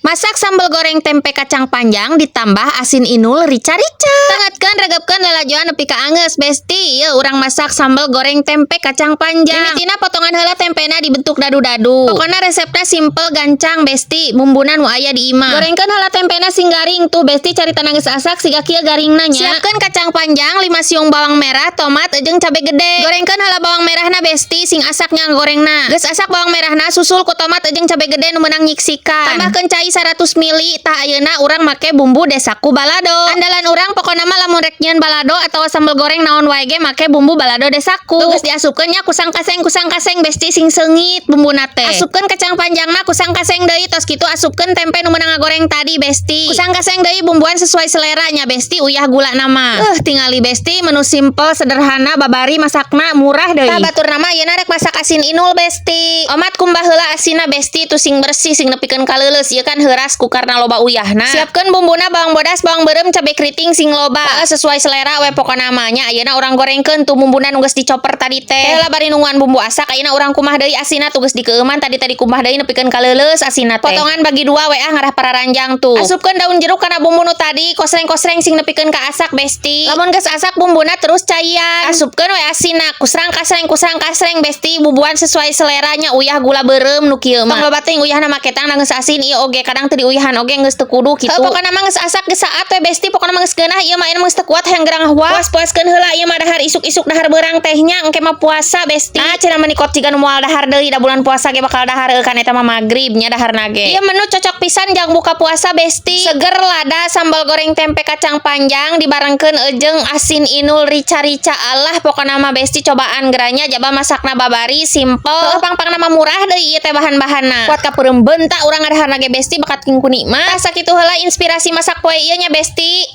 Masak sambal goreng tempe kacang panjang ditambah asin inul rica-rica. Tengetkeun, regepkeun lalajoan nepi ka anggeus, Besti. Ieu urang masak sambal goreng tempe kacang panjang. Mimitina potongan heula tempena dibentuk dadu-dadu. Pokona resepna simple, gancang, Besti. Bumbuna nu aya di imah. Gorengkeun heula tempena sing garing tuh, Besti. Carita geus asak siga kieu garingna nya. Siapkeun kacang panjang, 5 siung bawang merah, tomat jeung cabe gede. Gorengkeun heula bawang merahna, Besti, sing asak nya gorengna. Geus asak bawang merahna, susul ku tomat jeung cabe gede nu meunang nyiksikan. Tambahkeun cai 100 mili. Tah, ayeuna urang make bumbu Desaku Balado. Andalan urang pokona mah lamun rek nyieun balado atau sambal goreng naon wae ge make bumbu balado Desaku. Tuh, geus diasupkeun nya, kusang kaseng, kusang kaseng, Besti, sing seungit bumbuna teh. Asupkeun kacang panjangna, kusang kaseng deui. Tos kitu asupkeun tempe nu meunang ngagoreng tadi, Besti. Kusang kaseng deui, bumbuan sesuai selera nya, Besti, uyah gula nama. Tingali, Besti, menu simple, sederhana, babari masakna, murah deui. Tah, batur nama ayeuna rek masak asin inul, Besti. Omat kumbah heula asinna, Besti, tuh sing bersih, sing nepikeun ka leuleus. Ieu kan heuras ku karena loba uyahna. Siapkeun bumbuna: bawang bodas, bawang beureum, cabe keriting sing loba. Sesuai selera we pokona mah nya. Ayeuna urang gorengkeun tuh bumbuna nu geus dicoper tadi teh. Heula bari nungguan bumbu asak, ayeuna urang kumah deui asinna. Tuh, geus dikeueuman tadi tadi, kumbah deui nepikeun ka leuleus asinna teh. Potongan bagi dua we ah, ngarah pararanjang tuh. Asupkeun daun jeruk kana bumbu nu tadi, kosreng-kosreng sing nepikeun ka asak, Besti. Lamun geus asak bumbuna, terus caian. Asupkeun we asinna, kusrang kasreng, kusrang kasreng, Besti, bumbuan sesuai seleranya, uyah, gula, beureum nu kieu mah. Tong loba teuing uyahna, make tang geus asin ieu oge, kadang teu diuyahan oge geus teu kudu kitu. Pokona mah geus asak, geus saat we, Besti, pokona mah geus geunah ieu mah, ayeuna mah geus teu kuat hayang gerang ngahuap. Puas-puaskeun heula ieu mah, dahar isuk-isuk, dahar beurang teh nya, engke mah puasa, Besti. Nah, cenah meni kot jiga nu moal dahar deui, da bulan puasa ge bakal dahar kan eta mah magrib nya daharna ge. Ieu menu cocok pisan jang buka puasa, Besti. Seger lada sambal goreng tempe kacang panjang dibarengkeun jeung asin inul rica-rica. Allah, pokona mah, Besti, cobaan gera nya, jaba masakna babari, simple. Heuh, pang-pangna mah murah deui ieu teh bahan-bahanna. Kuat kapeureum bentak urang ngadaharna ge, Besti, bakat ku nikmat. Tah, sakitu heula inspirasi masak poe ieu nya, Besti.